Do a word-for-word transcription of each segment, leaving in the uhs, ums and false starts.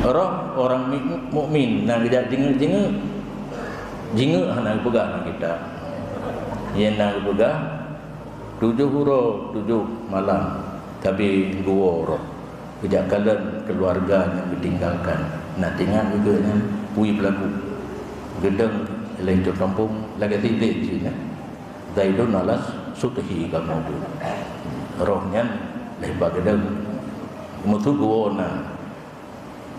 Roh orang mi-, mukmin na geujak jingeuk-jingeuk. Jingeuk hana geupeugah lam kitab. Nyang na geupeugah tujoh uroe, tujoh malam, tapi geuwoe roh. Geujak kalon keuluwarga nyang geutinggalkan. Na teuingat geuh nyan, peue peulaku. Geudong lé cok kampung lagèe sidéh cit nyan. Zaidun ala sutuhi kamoe tu. Roh nyan lheuh ba geudong. Meusu geuwoe na.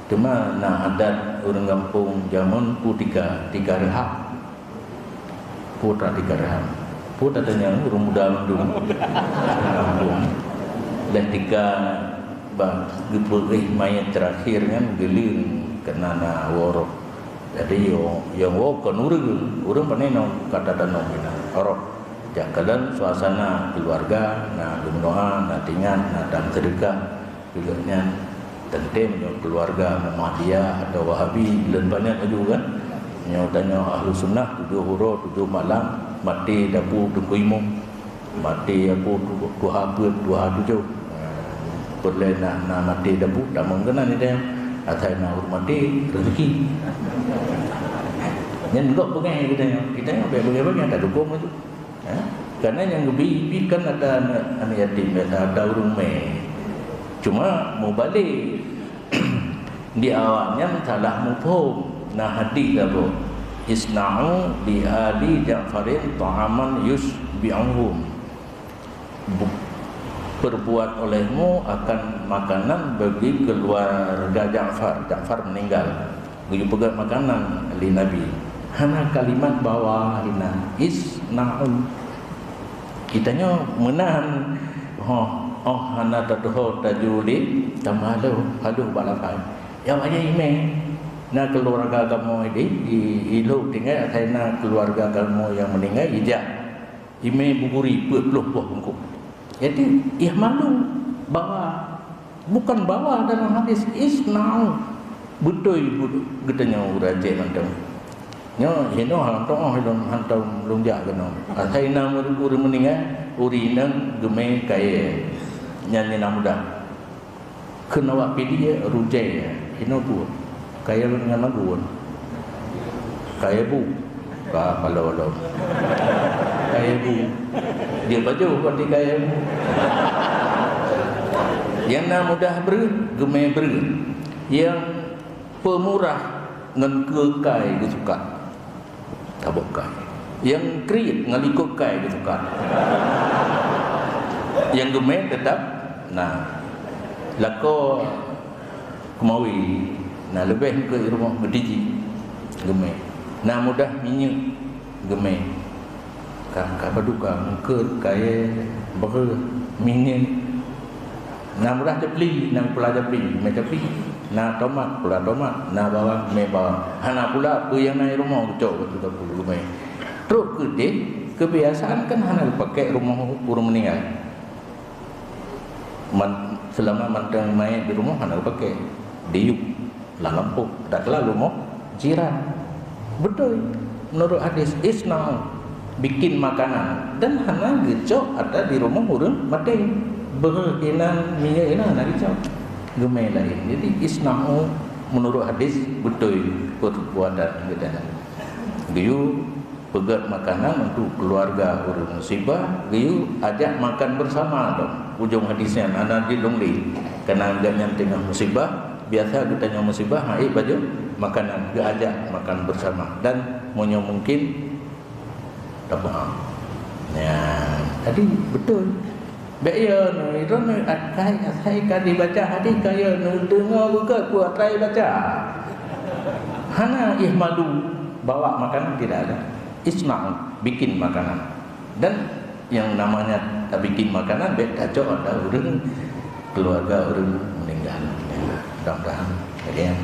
Teuma na adat ureueng gampông jameun peue tika, tika reuhab. Peue tika reuhab. Peue tatanyong ureueng muda mandum. Gampông. Lheuh tika bak geupeureuh manyét teurakhir nyan geuleuen keunan na woe roh. Jadi, nyang woe kon ureueng, ureueng pane nyoe ka tatanyong inan. Roh, jak kalon suasana keuluwarga, na geumeudoa, na teuingat, na tam seudeukah. Juga nyan, teuntèe meunyoe keuluwarga Muhammadiyah atau Wahabi, lôn banyak laju kan. Nyoe tanyoe Ahlussunnah, tujoh uroe, tujoh malam, maté dapu Teungku Imum. Maté aku tu-, tuha peuet, tuha tujoh. Peureulèe na, na maté dapu, tamong keunan di tanyoe. Asai na ureueng maté, rezeki. Nyan gop peungai geutanyoe. Geutanyoe bèk peungai-peungai, tadukong laju. Ha? Karena nyang geubi, bi kan ada aneuk, aneuk yatim biasa, ada ureueng mè. Cuma meubalek. Di awak nyan salah muphom. Na hadis saboh, "Isna'u li ali Ja'farin ta'aman yusybi'uhum." Bu-, perbuat olehmu akan makanan bagi keluarga Ja'far. Ja'far meninggal. Geuyue peugöt makanan lé Nabi. Hana kalimat bawa inan. Isna'u. Geutanyoe meunan, oh, oh hana tatuho taju lé, tamah lheuh, halôh bak lafai. Ya, wajah imè, na keuluwarga kamoe di, di, di lhok tinggai, asai na keuluwarga kamoe nyang meuninggai, ijak. Imè buguri peuet ploh boh bungkôh. Jadi, ihmalu bahwa Bukan bahwa dalam hadis, isna'u. Beutôi bu-, geutanyoe ureueng Aceh mantong. Nyoe hinoe hana teu'oh lôn hantom lôn jak keunoe. Asai na ureueng meuninggai, ureueng inong geumè kayèe. Nyan nyang na mudah. Kheun awak Pidie, rujai. Hinoe peue? Kayèe ngon lagu kan? Kayèe bu. Ka palo-palo. Kayèe bu. Dia baca berarti kayèe bu. Nyang na mudah breuh, geumè breuh. Nyang peumurah ngon keukai geusukat. Tabok kai. Nyang kriet ngon likot kai geusukat. Nyang geumè teutap na. Lakoe keumawi, na leubeh eungkôt rumoh geutiji, geumè. Na mudah minyeuk, geumè. Ka, ka paduka eungkôt, kayèe, breuh, minyeuk. Na mudah capli, na pula capli, mè capli. Na tomat, pula tomat, na bawang, mè bawang. Hana pula peue nyang na i rumoh geucok bak teungku geumè. Trok keudeh, keubiasaan kan hana geupakè rumoh ureueng meuninggai. Man-, seulama mantong manyét di rumoh hana geupakè. Diyub, lam lampôh, dak lam rumoh jiran. Beutôi. Meunurot hadis, isna'u, bikin makanan, dan hana geucok ata di rumoh ureueng maté. Breuh inan, minyeuk inan hana geucok. Geumè laén. Jadi, isna'u meunurot hadis beutôi perbuatan geutanyoe. Geuyue peugöt makanan untuk keuluwarga ureueng musibah, geuyue ajak makan bersama tu. Ujong hadis nyan hana jeuet lôn lé. Karena gobnyan teungoh musibah, biasa geutanyoe musibah, han ék bacut makanan, geuajak makan bersama. Dan meunyoe mungkin, tapeugah. Nyan, jadi beutôi. Bèk yo, neu, droeneuh akai asai ka dibaca hadis, ka yo, neu, deungoe beugöt peue asai baca. Hana ihmalu, bawa makanan tidak ada. Isna'u, bikin makanan. Dan yang namanya tabikin makanan, bèk tacok ada ureueng keuluwarga ureueng meuninggal. Ya, mudah-mudahan. Ya.